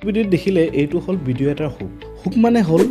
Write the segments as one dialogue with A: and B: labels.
A: ভিডিঅ'ত দেখিলে, এইটো হ'ল ভিডিঅ' এটাৰ হুক। হুক মানে হ'ল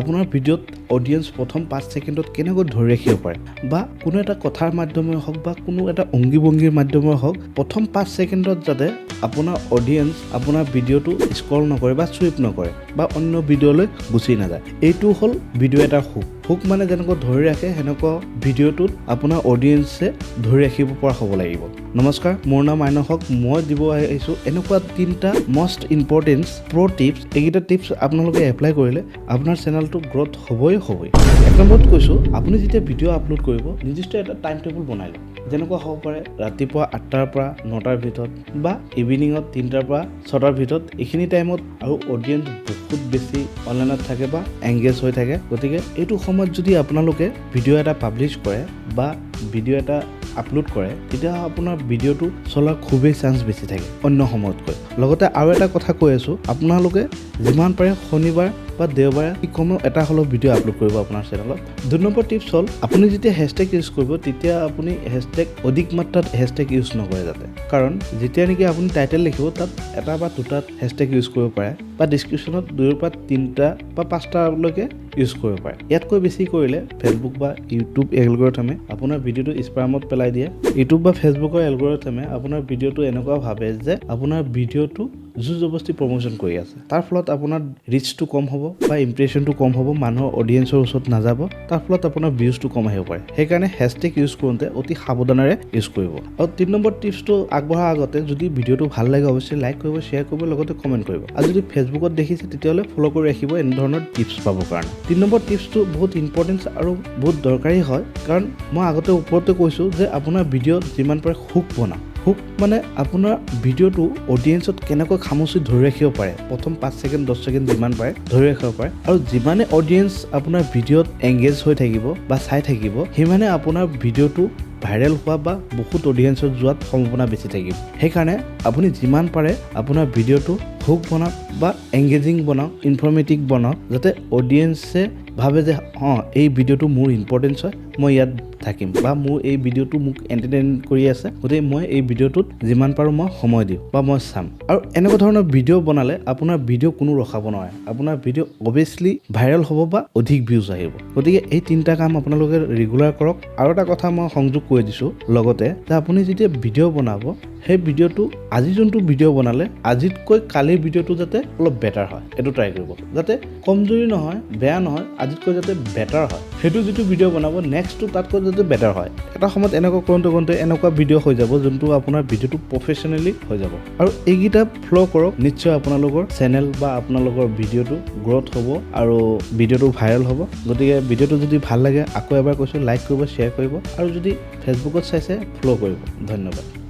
A: আপোনাৰ ভিডিঅ'ত অডিয়েঞ্চ প্ৰথম 5 ছেকেণ্ডত কেনেকৈ ধৰি ৰাখিব পাৰে বা কোনো এটা কথাৰ মাধ্যমে হওক বা কোনো এটা অংগী ভংগীৰ মাধ্যমে হওক, প্ৰথম 5 ছেকেণ্ডত যাতে আপোনাৰ অডিয়েঞ্চ আপোনাৰ ভিডিঅ'টো স্ক্ৰল নকৰে বা চুইপ নকৰে বা অন্য ভিডিঅ'লৈ গুচি নাযায়। এইটো হ'ল ভিডিঅ' এটাৰ হুক। হুক মানে যেনেকুৱা ধৰি ৰাখে, সেনেকুৱা ভিডিঅ'টোত আপোনাৰ অডিয়েঞ্চে ধৰি ৰাখিব পৰা হ'ব লাগিব। নমস্কাৰ, মোৰ নাম আইন হক। মই দিব আহিছোঁ এনেকুৱা তিনিটা মষ্ট ইম্পৰ্টেঞ্চ প্ৰ' টিপছ। এইকেইটা টিপছ আপোনালোকে এপ্লাই কৰিলে আপোনাৰ চেনেলটো গ্ৰ'থ হ'বই হ'বই। এক নম্বৰত কৈছোঁ, আপুনি যেতিয়া ভিডিঅ' আপলোড কৰিব, নিৰ্দিষ্ট এটা টাইম টেবুল বনাই লওক। যেনেকুৱা হ'ব পাৰে ৰাতিপুৱা 8টাৰ পৰা 9টাৰ ভিতৰত বা ইভিনিঙত 3টাৰ পৰা 6টাৰ ভিতৰত। এইখিনি টাইমত আৰু অডিয়েঞ্চ বহুত বেছি অনলাইনত থাকে বা এংগেজ হৈ থাকে। গতিকে এইটো সময়ত যদি আপোনালোকে ভিডিঅ' এটা পাব্লিছ কৰে বা ভিডিঅ' এটা আপলোড কৰে, তেতিয়া আপোনাৰ ভিডিঅ'টো চলাৰ খুবেই চান্স বেছি থাকে অন্য সময়তকৈ। লগতে আৰু এটা কথা কৈ আছোঁ, আপোনালোকে যিমান পাৰে শনিবাৰ বা দেওবাৰে কমেও এটা হ'লেও ভিডিঅ' আপলোড কৰিব আপোনাৰ চেনেলত। 2 নম্বৰ টিপছ হ'ল, আপুনি যেতিয়া হেছটেগ ইউজ কৰিব, তেতিয়া আপুনি হেছটেগ অধিক মাত্ৰাত হেছটেগ ইউজ নকৰে যাতে। কাৰণ যেতিয়া নেকি আপুনি টাইটেল লিখিব, তাত এটা বা দুটা হেছটেগ ইউজ কৰিব পাৰে বা ডিছক্ৰিপশ্যনত দুইৰ পৰা তিনিটা বা পাঁচটালৈকে ইউজ কৰিব পাৰে। ইয়াতকৈ বেছি কৰিলে ফেচবুক বা ইউটিউব এলগৰিথমে আপোনাৰ ভিডিঅ'টো স্পামত পেলাই দিয়ে। ইউটিউব বা ফেচবুকৰ এলগৰিথমে আপোনাৰ ভিডিঅ'টো এনেকুৱা ভাবে যে আপোনাৰ ভিডিঅ'টো জোৰ জবস্তি প্ৰমোশ্যন কৰি আছে। তাৰ ফলত আপোনাৰ ৰিচটো কম হ'ব বা ইম্প্ৰেশ্যনটো কম হ'ব, মানুহৰ অডিয়েঞ্চৰ ওচৰত নাযাব। তাৰ ফলত আপোনাৰ ভিউজটো কম আহিব পাৰে। সেইকাৰণে হেছটেগ ইউজ কৰোঁতে অতি সাৱধানেৰে ইউজ কৰিব। আৰু 3 নম্বৰ টিপছটো আগবঢ়াৰ আগতে, যদি ভিডিঅ'টো ভাল লাগে, অৱশ্যে লাইক কৰিব, শ্বেয়াৰ কৰিব, লগতে কমেণ্ট কৰিব। আৰু যদি ফেচবুকত দেখিছে, তেতিয়াহ'লে ফ'ল' কৰি ৰাখিব এনেধৰণৰ টিপছ পাবৰ কাৰণে। 3 নম্বৰ টিপছটো বহুত ইম্পৰ্টেঞ্চ আৰু বহুত দৰকাৰী হয়, কাৰণ মই আগতে ওপৰতে কৈছোঁ যে আপোনাৰ ভিডিঅ'ত যিমান পাৰে হুক বনাওক। হুক মানে আপোনাৰ ভিডিঅ'টো অডিয়েঞ্চত কেনেকৈ খামুচি ধৰি ৰাখিব পাৰে, প্ৰথম 5 ছেকেণ্ড, 10 ছেকেণ্ড যিমান পাৰে ধৰি ৰাখিব পাৰে। আৰু যিমানে অডিয়েঞ্চ আপোনাৰ ভিডিঅ'ত এংগেজ হৈ থাকিব বা চাই থাকিব, সিমানে আপোনাৰ ভিডিঅ'টো ভাইৰেল হোৱা বা বহুত অডিয়েঞ্চত যোৱাত সম্ভাৱনা বেছি থাকিব। সেইকাৰণে আপুনি যিমান পাৰে আপোনাৰ ভিডিঅ'টো হুক বনাওক বা এংগেজিং বনাওক, ইনফৰ্মেটিভ বনাওক, যাতে অডিয়েঞ্চে ভাবে যে অঁ, এই ভিডিঅ'টো মোৰ ইম্পৰ্টেঞ্চ হয়, মই ইয়াত থাকিম বা মোৰ এই ভিডিঅ'টো মোক এণ্টাৰটেইন কৰি আছে, গতিকে মই এই ভিডিঅ'টোত যিমান পাৰোঁ মই সময় দিওঁ বা মই চাম। আৰু এনেকুৱা ধৰণৰ ভিডিঅ' বনালে আপোনাৰ ভিডিঅ' কোনো ৰখাব নোৱাৰে। আপোনাৰ ভিডিঅ' অভিয়াছলি ভাইৰেল হ'ব বা অধিক ভিউজ আহিব। গতিকে এই তিনিটা কাম আপোনালোকে ৰেগুলাৰ কৰক। আৰু এটা কথা মই সংযোগ কৰি দিছোঁ লগতে যে আপুনি যেতিয়া ভিডিঅ' বনাব, সেই ভিডিঅ'টো আজি যোনটো ভিডিঅ' বনালে, আজিতকৈ কালিৰ ভিডিঅ'টো যাতে অলপ বেটাৰ হয়, এইটো ট্ৰাই কৰিব। যাতে কমজুৰি নহয়, বেয়া নহয়, আজিতকৈ যাতে বেটাৰ হয়। সেইটো যিটো ভিডিঅ' বনাব, নেক্সটটো তাতকৈ যাতে বেটাৰ হয়। এটা সময়ত এনেকুৱা কৰোঁতে কৰোঁতে এনেকুৱা ভিডিঅ' হৈ যাব, যোনটো আপোনাৰ ভিডিঅ'টো প্ৰফেচনেলি হৈ যাব। আৰু এইকেইটা ফ'ল' কৰক, নিশ্চয় আপোনালোকৰ চেনেল বা আপোনালোকৰ ভিডিঅ'টো গ্ৰ'থ হ'ব আৰু ভিডিঅ'টো ভাইৰেল হ'ব। গতিকে ভিডিঅ'টো যদি ভাল লাগে, আকৌ এবাৰ কৈছোঁ, লাইক কৰিব, শ্বেয়াৰ কৰিব আৰু যদি ফেচবুকত চাইছে, ফ'ল' কৰিব। ধন্যবাদ।